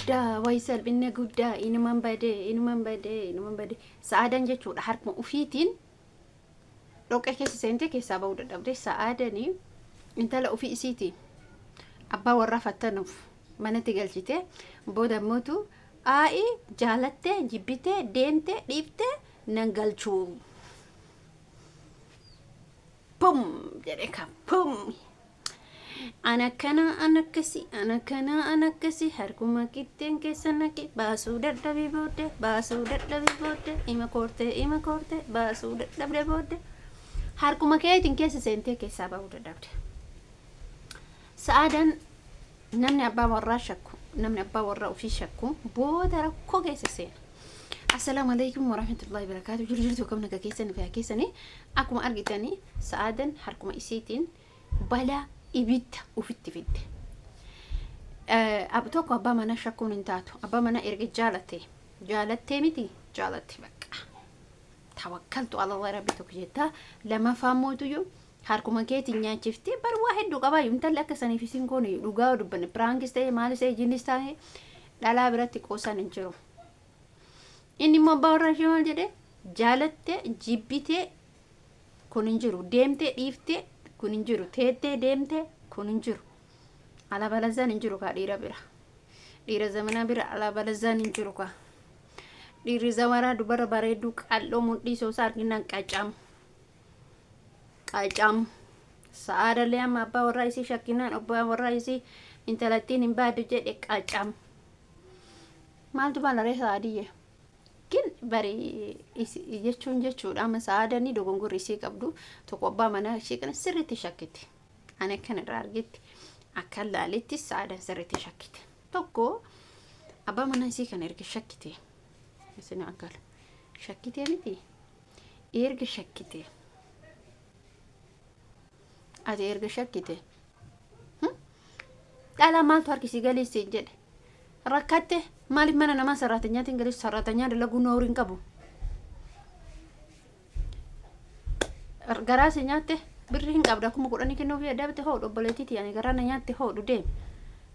Guddaa wayi salphina guddaa inuman badee inuman badee inuman badee sa'aadan jechuudha harkuma ufiitiin dhoqqee keessa seentee keessaa bahuu dadhabde sa'aadanii intala ofii isiitiin abbaa warraa fattanuuf manatti galchite booda mootu aa'i jaalattee jibbitee deemtee dhiiftee nan galchuu pum jedhe ka pum An akkana an akkasi an akkana an akkasi harkuma qixxeen keessa naqe baasuu dadhabe booddee baasuu dadhabe booddee ima koortee ima koortee baasuu dadhabde booddee harkuma keetiin keessa seentee keessaa bahuu dadhabde. Sa'aadaan namni abbaa warraa shakku namni abbaa warraa ofii shakku booda rakkoo keessa seena. Assalaamu alaikum warahmatullahi wabarakatuh. Jiru jirtu akkam nagaa keessanii fayyaa keessanii akkuma argitanii sa'aadan harkuma isiitiin balaa ibidda ufitti fidde. Tokko abbaa manaa shakkuun hin taatu. Abbaa manaa erga jaalatte jaalattee miti jaalatte bakka. Tawakkaltu ala rabbi tokko jettaa lamaffaa mootuyyuu harkuma keetiin nyaachiftee bar waa hedduu qabaa intalli akka saniif isin kun dhugaa dubbanne piraankis ta'e maalis ta'e jinnis ta'e dhalaa biratti qoosaan hin jiru. Inni immoo abbaa warraa ishee maal jedhee jaalattee jibbitee kun hin jiru deemtee dhiiftee kun hin jiru teettee deemtee kun hin jiru alabalazaan hin jiru kaa dhiira bira dhiira zamanaa bira alabalazaan hin jiru kaa dhiirri zamanaa dubara bareedduu qal'oo mudhii soosaa arginaan qacam qacam sa'aadallee amma abbaa warraa isii shakkinaan abbaa warraa isii intalattiin hin baaddu jedhe qacam maaltu maal ree sa'aadiyye Gin bari jechuun jechuudha amma sa'aadanii dogongorri isii qabdu tokko abbaa manaa ishee kana sirriitti shakkite. Ani akkan irraa argetti akkan laaletti sa'aadan sirriitti shakkite. Tokko abbaa manaa isii kana erga shakkite isin akkala shakkitee miti erga shakkite ati erga shakkite Dhalaa maaltu harki si galee siin jedhe. Rakkatte maaliif mana namaa sarraatanyaatiin galee sarraatanyaa dalaguu noorii hin qabu. Garaa si nyaatte birri hin qabda 10,000 kennuufii adda bitte hoodhu obboleettiitii ani garaa na nyaatte hoodhu deemi.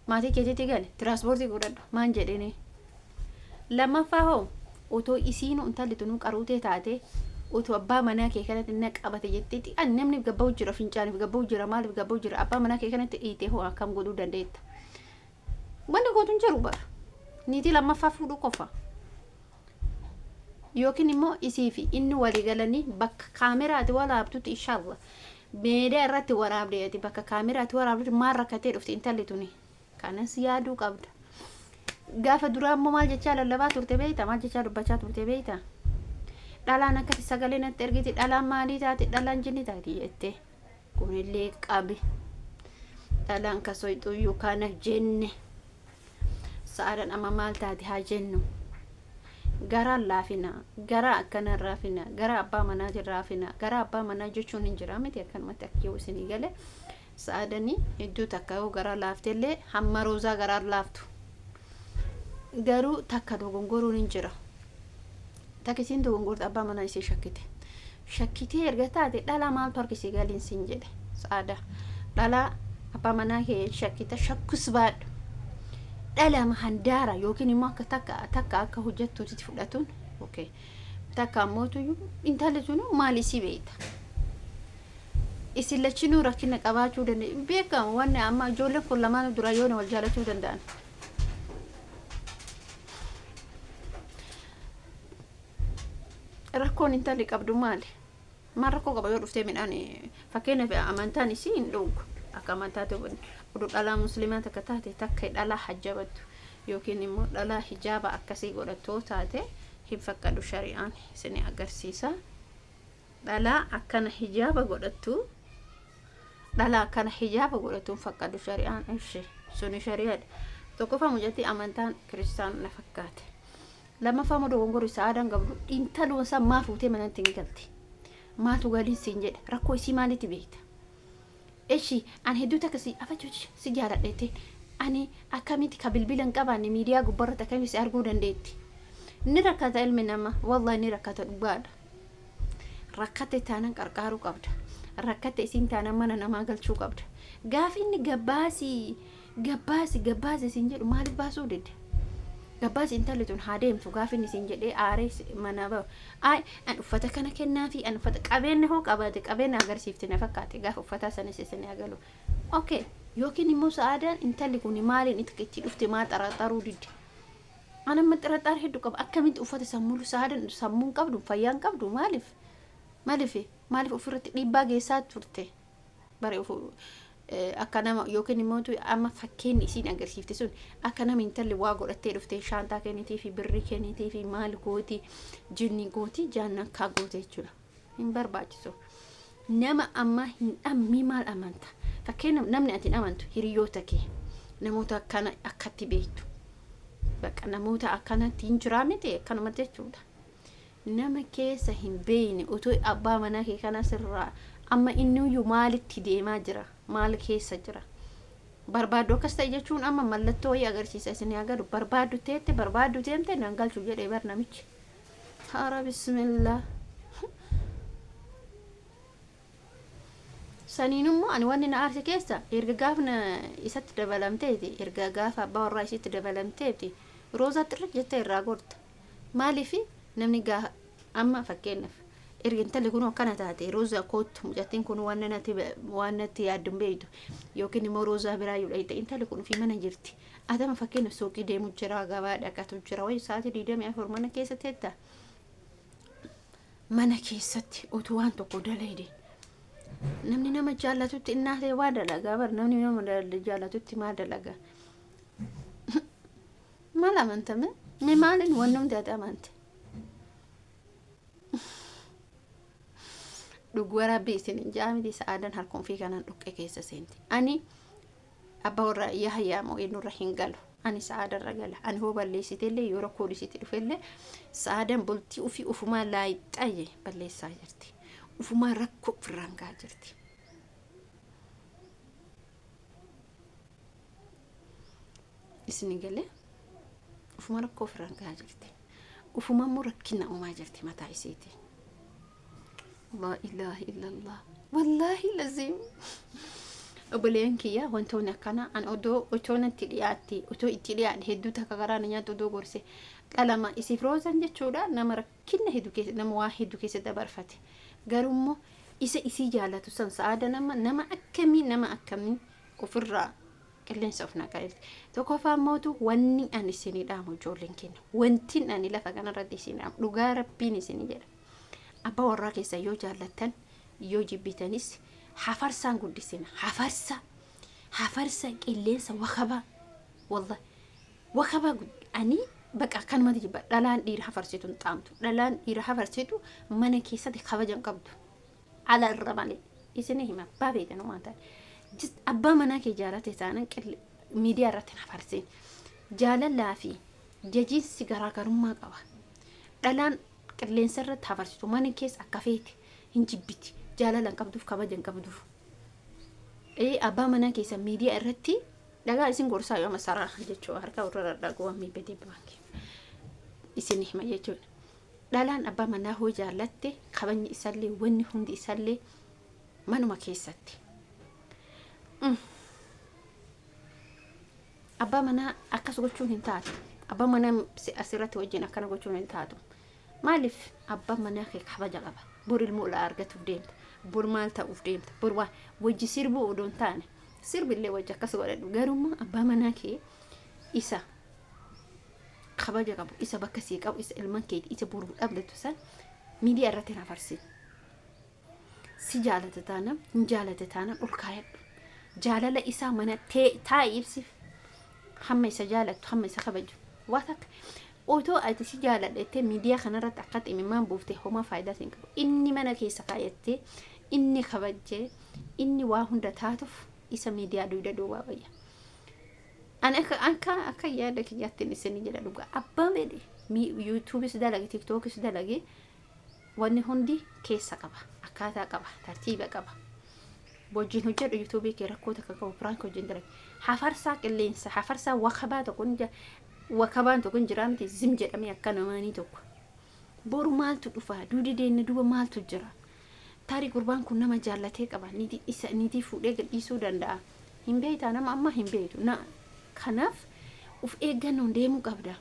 Maatii keetiitti gali tiraanspoortii godhadhu maan jedheenii. Lammaffaa hoo otoo isiinuu intalli tunuu qaruutee taatee otoo abbaa manaa kee kanatti na qabate jettee xiqqaan namni gabba'u jira fincaaniif gabba'u jira maaliif gabba'u jira abbaa manaa kee kanatti dhiitee hoo akkam godhuu dandeetta. Wanni gootu hin jiru bara. Niitii lammaffaa fuudhuu qofa. Yookiin immoo isii fi inni walii galanii bakka kaameraati waraabtutti inshallah meedaa irratti waraabde ati bakka kaameraati waraabdutti maal rakkatee dhufti intalli tuni. Kanas yaaduu qabda. Gaafa duraa immoo maal jechaa lallabaa turte beekta? Maal jechaa dubbachaa turte beekta? Dhalaan akkasi sagalee natti ergiti, dhalaan maalii taati, dhalaan jinni taati jette. Kunillee qabi. Dhalaan ka soyxuyyuu kana jenne. Sa'aadan amma maal taati haa jennu. Garaan laafina, garaa akkanaan raafina, garaa abbaa manaatiin raafina, garaa abbaa manaa jechuun hin jira miti akkanumatti akka yoo isinii gale. Sa'aadani hedduu takka yoo garaa laaftellee hamma roozaa garaan laaftu. Garuu takka dogongoruun hin jira. Takka isiin dogongorte abbaa manaa isii shakkite. Shakkitee erga taate dhalaa maaltu harki sii galiin siin jedhe sa'aadaa. Dhalaa abbaa manaa kee shakkita shakkus baadhu. Dhalama handaara yookiin immoo akka takka takka akka hojjettuutitti fudhatuun okay. Takka ammoo intalli tunu maal isii beekta. Isin lachinuu rakkina qabaachuu danda'u. Beekamu wanni amma ijoolleen kun lamaan dura yoona wal jaalachuu danda'an. Rakkoon intalli qabdu maali? Maal rakkoo qaba yoo dhuftee midhaan fakkeenyaaf amantaan isii hin dhoogu. Akka amantaatti oduu dhalaa musliimaa takka taate takka dhalaa hajjabattu yookiin immoo dhalaa hijaaba akkasii godhattoo taate hin faqqadu shari'aan isin agarsiisa. Dhalaa akkana hijaaba godhattu dhalaa akkana hijaaba godhattu hin faqqadu shari'aan ishi suni shari'aadha. Tokkoffaa mucattii amantaan kiristaana na fakkaate. Lammaffaa immoo dogongorri sa'aadaan qabdu intaluma isaa maa fuutee manatti hin galti. Maatu galiin siin jedhe rakkoo isii maalitti beekta. Eshi an hedduu takka si afachuuti si jaaladheette ani akkamitti ka bilbila hin qabaanne miidiyaa gubbarratti akkamitti si arguu dandeetti. Ni rakkata ilmi namaa wallahi ni rakkata dhugaadha. Rakkatte taanan qarqaaruu qabda. Rakkatte isiin taanan mana namaa galchuu qabda. Gaaf inni gabbaasi gabbaasi gabbaasi siin jedhu maaliif baasuu didde? Gabbaas intalli tun haa deemtu gaafa inni siin jedhee aaree manaa bahu. Ay, an uffata kana kennaa fi an uffata qabeenya hoo qabaate qabeenya agarsiifte na fakkaate gaafa uffata sanis isin agalu. Okay, yookiin immoo Sa'aadaan intalli kun maaliin itti dhufte maa xaraxaruu didde? An amma xaraxaar hedduu qaba. Akkamitti uffata sammuu Sa'aadaan sammuun qabdu, fayyaan qabdu? Maaliif? Maaliif? Maaliif ofirratti dhiibbaa geessaa turte? Bare akka nama yookiin immoo amma fakkeenyi isiin agarsiifte sun akka nama intalli waa godhattee dhuftee shaantaa kennitii fi birrii kennitii fi maal gooti, jinni gooti, jaannakkaa goote jechuudha. Hin barbaachisu. Nama amma hin dhammi maal amanta? Fakkeenyaaf, namni ati hin amantu hiriyoota kee, namoota akkana akkatti beektu. Bakka namoota akkanatti hin jiraa miti, akkanumatti jechuudha. Nama keessa hin beekne otoo abbaa manaa kee kana sirraa amma inniyyuu maalitti deemaa jira? Maal keessa jira? Barbaaddu akkas ta'e jechuun amma mallattoo wayii agarsiisa isin haa galu. Barbaaddu teette, barbaaddu deemte, nan galchu jedhee bar namichi. Haara bismillah. Saniin immoo ani wanni na aarse keessa erga gaafna isatti dabalamteeti, erga gaafa abbaa warraa isitti dabalamteeti, Roozaa xirri jettee irraa gorta. Maaliif namni gaafa amma fakkeenyaaf erga intalli kun akkana taate, Roozaa koottu, mucattiin kun waan natti yaaddu hin beektu, yookiin immoo Roozaa biraa yoo dhayite, intalli kun ofii mana jirti. Atama fakkeenyaaf suuqii deemu jira, gabaa dhaqatu jira, wayi sa'aatii 24 mana keessa teetta. Mana keessatti utuu waan tokko dalayde, namni nama jaallatutti innaatee waa dalagaa bar. Namni nama jaallatutti maa dalagaa? Maal amantame? Mee maaliin wannumti ati amante? Dhuguu Rabbi isin hin jaamiti. Sa'aadan harkuma ofii kanaan dhuqqee keessa seenti. Ani abbaa warra Yahyaa moo eenyurra hin galu. Ani Sa'aadarra gala. Ani hoo balleessitellee, yoo rakkoo isitti dhufellee, Sa'aadan bultii ofii ufumaa laayixxayye balleessaa jirti. Ufumaa rakkoo ofirraan gahaa jirti. Isin galee, ufuma rakkoo ofirraan gahaa jirti. Ufuma immoo rakkina uumaa jirti mataa isiitiin. Laa ilaaha illallah. Wallaahi laziim. Obboleeyyan kiyya, wantoonni akkana an odoo otoo natti dhiyaatte, otoo itti dhiyaadhe, hedduu takka garaa na nyaatu odoo gorse qalama isiif Roozan jechuudha. Nama rakkina hedduu keessa, nama waa hedduu keessa dabarfate, garuu isa isii jaalatu san Sa'aada nama akkamii, nama akkamii ofirraa qilleensa of naqaa jirti. Tokkoffaa mootu wanni ani isinii dhaamu, ijoolleen keenya, wanti ani lafa kanarratti isin dhaamu, dhugaa Rabbiin isinii jedha. Abbaa warraa keessa yoo jaallattan yoo jibbitanis hafarsaan guddisina. Hafarsa, hafarsa qilleensa wakabaa, wallahi wakabaa. Ani baqa akkanumatti jibba. Dhalaan dhiira hafarsitu hin xaamtu. Dhalaan dhiira hafarsitu mana keessatti kabaja hin qabdu. Ala irra malee isin hima, abbaa beekan waan ta'an. Abbaa manaa kee jaalate taanan miidiyaa irratti hin hafarsin. Jaalalaa fi jajiinsi garaagarummaa qaba. Dhalaan qilleensa irratti hafarsitu mana keessa akka feete hin jibbiti. Jaalala hin qabduuf, kabaja hin qabduuf. Abbaa manaa keessa miidiyaa irratti dhagaa isin gorsaa yoo masaraa jechuudha, harka warra dhaguu miidhagee baankii isin hima jechuudha. Dhalaan abbaa manaa hoo jaallatte, kabajni isallee, wanni hundi isallee manuma keessatti. Abbaa manaa akkas gochuun hin taatu. Abbaa manaa asirratti wajjin akkana gochuun hin taatu. Maaliif? Abbaan manaa kee kabaja qaba. Bor ilmoo ilaa argatuuf deemta. Bor maal ta'uuf deemta? Bor waa wajji sirbuu odoo hin taane. Sirbillee wajji akkas godhadhu. Garummaa abbaa manaa kee isa kabaja qabu, isa bakka sii qabu, isa ilman keeti, isa boru dhabdatu san miidiyaa irratti hin hafarsin. Si jaalata taanaan, hin jaalate taanaan, ol kaayadhu. Jaalala isaa mana taa'i ibsiif. Hamma isa jaalattu, hamma isa kabaju. Waa takka otoo ati si jaaladha jettee miidiyaa kanarratti akkatti imimmaan buuftee homaa faayidaa siin qabu. Inni mana keessa kaayattee, inni kabajjee, inni waa hunda taatuuf isa miidiyaa dugda duubaa wayya. Ani akka yaada kiyyaatti isin jedha, dhugaa abbaan fedhe YouTubeis dalage, TikTokis dalage, wanni hundi keessa qaba, akkaataa qaba, tartiiba qaba. Wajjin hojjedhu YouTubeii kee, rakkoo takka qabu. Prank wajjin dalage. Hafarsaa qilleensa, hafarsaa wakabaa tokko ni jira, wakabaan tokko hin jira miti, zim jedhamee akka namaanii tokko. Boru maaltu dhufa? Duudi deenne duuba maaltu jira? Tarii gurbaan kun nama jaallatee qaba. Niitii isa niitii fuudhee gadhiisuu danda'a. Hin beektaa, nama amma hin beektu. Na kanaaf of eeggannoon deemuu qabda.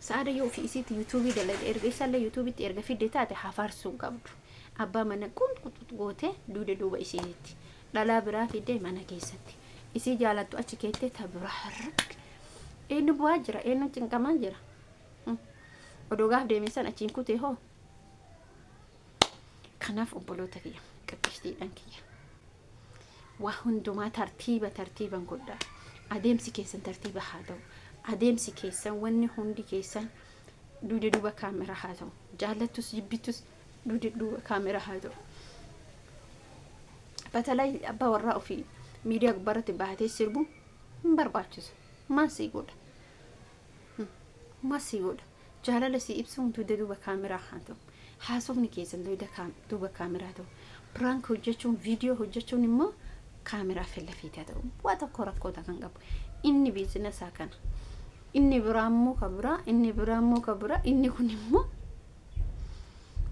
Sa'aada yoo ofii isiitti yuutuubii dalagde, erga isaallee yuutuubitti erga fidde taate, hafarsuu hin qabdu. Abbaa mana qunxuxu gootee duuda duuba isiitti dhalaa biraa fidde mana keessatti isii jaalattu achi keettee ta biraa harrak. Eenyu bu'aa jira? Eenyu cinqamaa jira? Odoo gaaf deeme san achiin kutee hoo? Kanaaf obboloota kiyya, qaqqishtiidhaan kiyya, waa hundumaa tartiiba tartiiban godhaa. Adeemsi keessan tartiiba haa ta'u. Adeemsi keessan, wanni hundi keessan duuda duuba kaameraa haa ta'u. Jaallattus jibbittus duuda duuba kaameraa haa ta'u. Batalaa abbaa warraa ofii miidiyaa gubbaarratti baatee sirbu hin barbaachisu. Maal sii godha? Maal sii godha? Jaalala sii ibsuun duuda duuba kaameraa haa ta'u. Haasofni keessan duuda duuba kaameraa ta'u. Prank hojjechuun, viidiyoo hojjechuun immoo kaameraa filafiitii haa ta'u. Waa tokko rakkoota kan qabu. Inni biizinesaa kana. Inni biraa immoo ka biraa, inni biraa immoo ka biraa, inni kun immoo.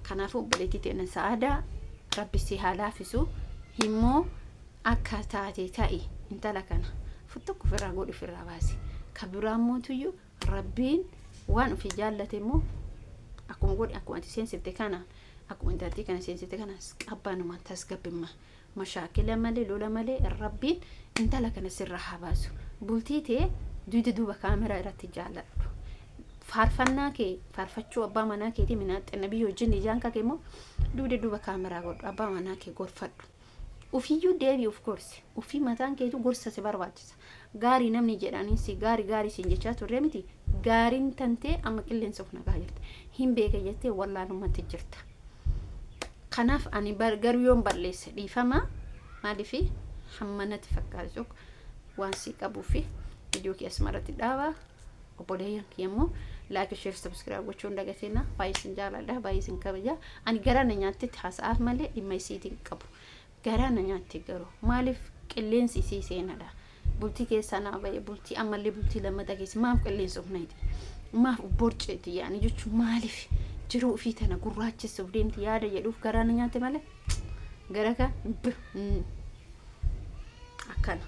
Kanaafuu obboleettii teenya Sa'aadaa, rabbi si haa laafisu. Immoo akka taate ta'i, intala kana futtukku ofirraa godhi, ofirraa baasi. Ka biraa immoo rabbiin waan ofii jaallate immoo akkuma godhi, akkuma ati seensifte kana, akkuma intaltii kana seensifte kana, qabbanumaan tasgabbimma, mashaakila malee, lola malee, rabbiin intala kana sirraa haa baasu. Bultii tee duuda duuba kaameraa irratti jaalladhu. Faarfannaa kee faarfachuu abbaa manaa keetii minaaxxina biyya wajjin ijaan kake immoo duuda duuba kaameraa godhu. Abbaa manaa kee gorfadhu. Ufiyyuu deebii of gorsi. Ufii mataan keetu gorsa si barbaachisa. Gaarii namni jedhanii si gaarii gaarii siin jechaa turre miti. Gaariin tantee amma qilleensa of nagaa jirti. Hin beeka jettee wallaalummaatti jirta. Kanaaf ani garuu yoon balleesse dhiifama. Maaliifi hamma natti fakkaatu waan si qabuufi viidiyoo kee asumarratti dhaaba. Obboleeyyan kiyya immoo like, share, subscribe gochuun dagateena. Baay'ee isin jaaladha, baay'ee isin kabaja. Ani garaa na nyaattetti haasa'aaf malee dhimma isiitiin qabu. Garaa na nyaatte garuu maaliif qilleensi isii seenadha. Bultii keessaa naa ba'e, bultii ammallee bultii lammataa keessa maaf qilleensa of nayite? Maaf borceeti yaani jechuun maaliif jiruu ofii tana gurraachessuuf deemti yaada jedhuuf garaa na nyaate malee gara ka akkana.